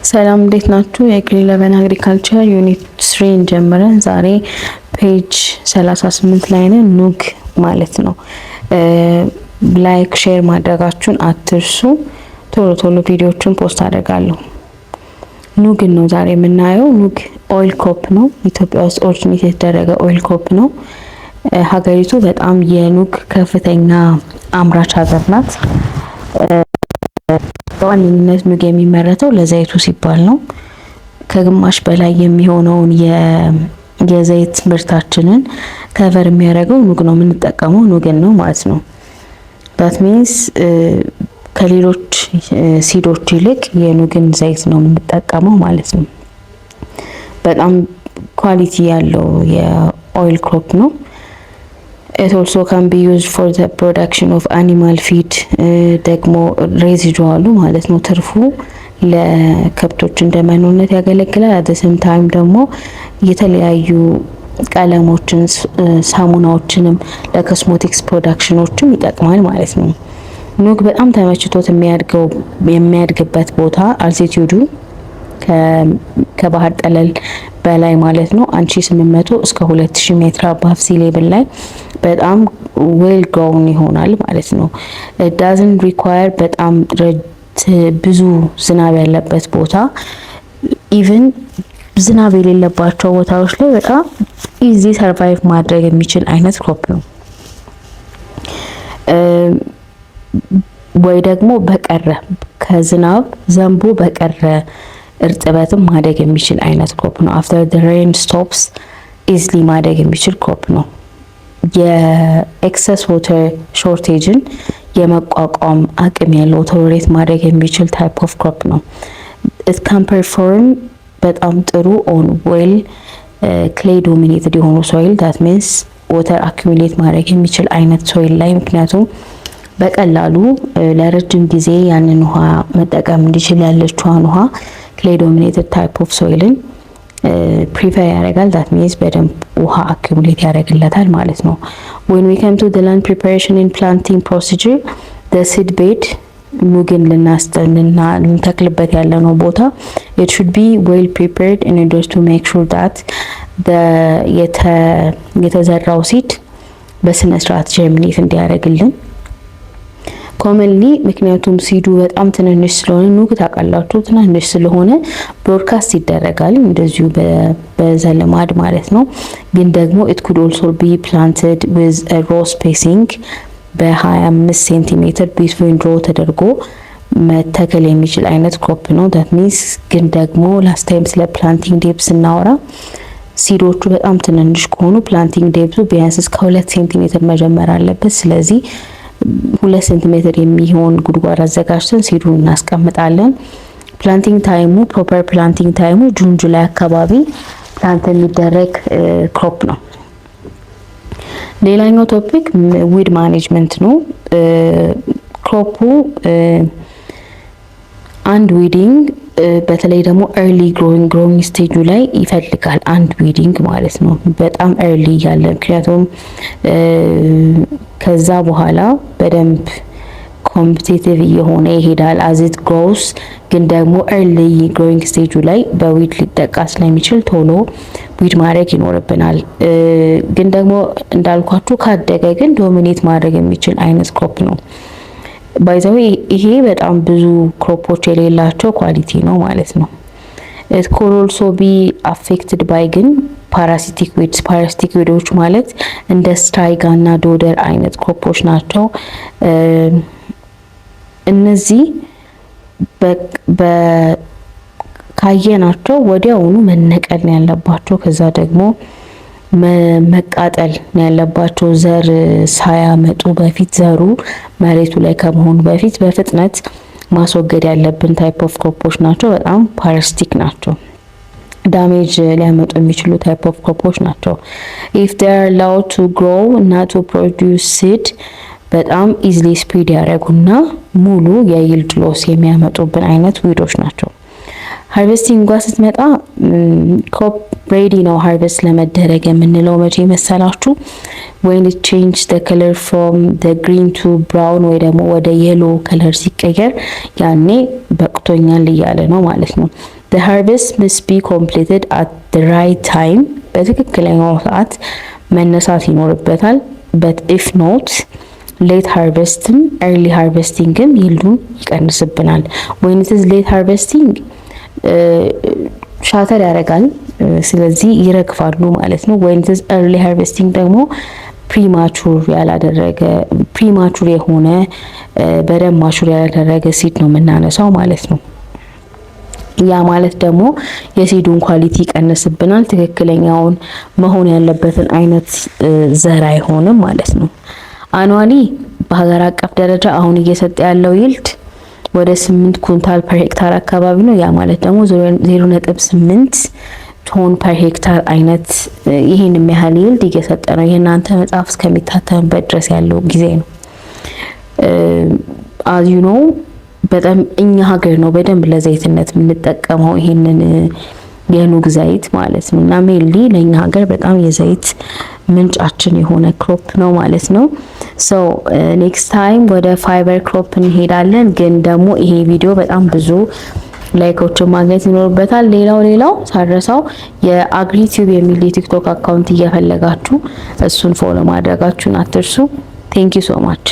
ሰላም፣ እንዴት ናችሁ? የ grade 11 agriculture unit 3 ን ጀምረን ዛሬ page 38 ላይ ነን። ኑግ ማለት ነው። Like፣ share ማድረጋችሁን አትርሱ። ቶሎ ቶሎ ቪዲዮዎችን post አደርጋለሁ። ኑግን ነው ዛሬ የምናየው። ኑግ oil crop ነው። ኢትዮጵያ ውስጥ originate የተደረገ oil crop ነው። ሀገሪቱ በጣም የኑግ ከፍተኛ አምራች ሀገር ናት። በዋነኝነት ኑግ የሚመረተው ለዘይቱ ሲባል ነው። ከግማሽ በላይ የሚሆነውን የዘይት ምርታችንን cover የሚያደርገው ኑግ ነው። የምንጠቀመው ኑግን ነው ማለት ነው። That means ከሌሎች seed ኦች ይልቅ የኑግን ዘይት ነው የምንጠቀመው ማለት ነው። በጣም quality ያለው የ oil crop ነው። It also can be used for the production of animal feed። ደግሞ residual ኡ ማለት ነው፣ ትርፉ ለከብቶች እንደ መኖነት ያገለግላል። At same time ደግሞ የተለያዩ ቀለሞችን፣ ሳሙናዎችንም ለ cosmetics production ኦችም ይጠቅማል ማለት ነው። ኑግ በጣም ተመችቶት የሚያድግበት ቦታ altitude ኡ ከባህር ጠለል በላይ ማለት ነው 1800 እስከ 2000 ሜትር above sea level ላይ በጣም well grown ይሆናል ማለት ነው። Doesn't require በጣም ብዙ ዝናብ ያለበት ቦታ። Even ዝናብ የሌለባቸው ቦታዎች ላይ በጣም easy survive ማድረግ የሚችል አይነት crop ነው። ወይ ደግሞ በቀረ ከዝናብ ዘንቦ በቀረ እርጥበትም ማደግ የሚችል አይነት crop ነው። After the rain stops easily ማደግ የሚችል crop ነው። የ excess water shortage ን የመቋቋም አቅም ያለው፣ tolerate ማድረግ የሚችል type of crop ነው። It can perform በጣም ጥሩ on well clay dominated የሆኑ soil፣ that means water accumulate ማድረግ የሚችል አይነት soil ላይ፣ ምክንያቱም በቀላሉ ለረጅም ጊዜ ያንን ውሃ መጠቀም እንዲችል ያለችዋን ውሃ clay dominated type of soil ን prefer ያደርጋል። That means በደንብ ውሃ accumulate ያደርግለታል ማለት ነው። When we come to the land preparation and planting procedure, the seed bed፣ ኑግን ልንተክልበት ያለነው ቦታ it should be well prepared in order to make sure that የተዘራው seed በስነ ስርዓት germinate እንዲያደርግልን commonly። ምክንያቱም seed ኡ በጣም ትንንሽ ስለሆነ፣ ኑግ ታውቃላችሁ ትንንሽ ስለሆነ broadcast ይደረጋል እንደዚሁ በዘልማድ ማለት ነው። ግን ደግሞ it could also be planted with row spacing፣ በ25 ሴንቲሜትር between row ተደርጎ መተከል የሚችል አይነት crop ነው። That means ግን ደግሞ last time ስለ planting depth ስናወራ seed ኦቹ በጣም ትንንሽ ከሆኑ planting depth ኡ ቢያንስ እስከ 2 ሴንቲሜትር መጀመር አለበት። ስለዚህ 2 ሴንቲሜትር የሚሆን ጉድጓድ አዘጋጅተን seed ኡን እናስቀምጣለን። Planting time ኡ፣ proper planting time ኡ June፣ July አካባቢ plant የሚደረግ crop ነው። ሌላኛው topic weed management ነው። Crop ኡ አንድ weeding በተለይ ደግሞ early growing stage ኡ ላይ ይፈልጋል። አንድ weeding ማለት ነው፣ በጣም early እያለ፣ ምክንያቱም ከዛ በኋላ በደንብ competitive እየሆነ ይሄዳል as it grows። ግን ደግሞ early growing stage ኡ ላይ በ weed ሊጠቃ ስለሚችል ቶሎ weed ማድረግ ይኖርብናል። ግን ደግሞ እንዳልኳችሁ ካደገ ግን dominate ማድረግ የሚችል አይነት crop ነው። By the way፣ ይሄ በጣም ብዙ crop ኦች የሌላቸው quality ነው ማለት ነው። It could also be affected by ግን parasitic weeds። Parasitic weed ኦች ማለት እንደ striga እና dodder አይነት crop ኦች ናቸው። እነዚህ ካየናቸው ወዲያውኑ መነቀል ነው ያለባቸው። ከዛ ደግሞ መቃጠል ነው ያለባቸው። ዘር ሳያመጡ በፊት፣ ዘሩ መሬቱ ላይ ከመሆኑ በፊት በፍጥነት ማስወገድ ያለብን type of crop ኦች ናቸው። በጣም parasitic ናቸው። Damage ሊያመጡ የሚችሉ type of crop ኦች ናቸው። If they are allowed to grow እና to produce seed በጣም easily spread ያደረጉና ሙሉ የ yield loss የሚያመጡብን አይነት weed ኦች ናቸው። Harvesting ጋር ስትመጣ crop ready ነው harvest ለመደረግ የምንለው መቼ መሰላችሁ? When change the color from the green to brown ወይ ደግሞ ወደ yellow color ሲቀየር ያኔ በቅቶኛል እያለ ነው ማለት ነው። The harvest must be completed at the right time፣ በትክክለኛው ሰዓት መነሳት ይኖርበታል። But if not, late harvest ም early harvesting ም yield ኡን ይቀንስብናል። When it late harvesting shatter ያደርጋል፣ ስለዚህ ይረግፋሉ ማለት ነው። When it early harvesting ደግሞ premature ያላደረገ፣ premature የሆነ፣ በደንብ mature ያላደረገ seed ነው የምናነሳው ማለት ነው። ያ ማለት ደግሞ የ seed ኡን quality ይቀንስብናል። ትክክለኛውን መሆን ያለበትን አይነት ዘር አይሆንም ማለት ነው። Annually በሀገር አቀፍ ደረጃ አሁን እየሰጠ ያለው yield ወደ 8 ኩንታል per ሄክታር አካባቢ ነው። ያ ማለት ደግሞ 0.8 ቶን per ሄክታር አይነት ይህን የሚያህል yield እየሰጠ ነው። የእናንተ መጽሐፍ እስከሚታተምበት ድረስ ያለው ጊዜ ነው። As you know, በጣም እኛ ሀገር ነው በደንብ ለዘይትነት የምንጠቀመው ይሄንን የኑግ ዘይት ማለት ነው። እና mainly ለእኛ ሀገር በጣም የዘይት ምንጫችን የሆነ crop ነው ማለት ነው። So next time ወደ fiber crop እንሄዳለን። ግን ደግሞ ይሄ ቪዲዮ በጣም ብዙ like ኦችን ማግኘት ይኖርበታል። ሌላው ሳልረሳው የ AgriTube የሚል የ TikTok account እየፈለጋችሁ እሱን follow ማድረጋችሁን አትርሱ። Thank you so much.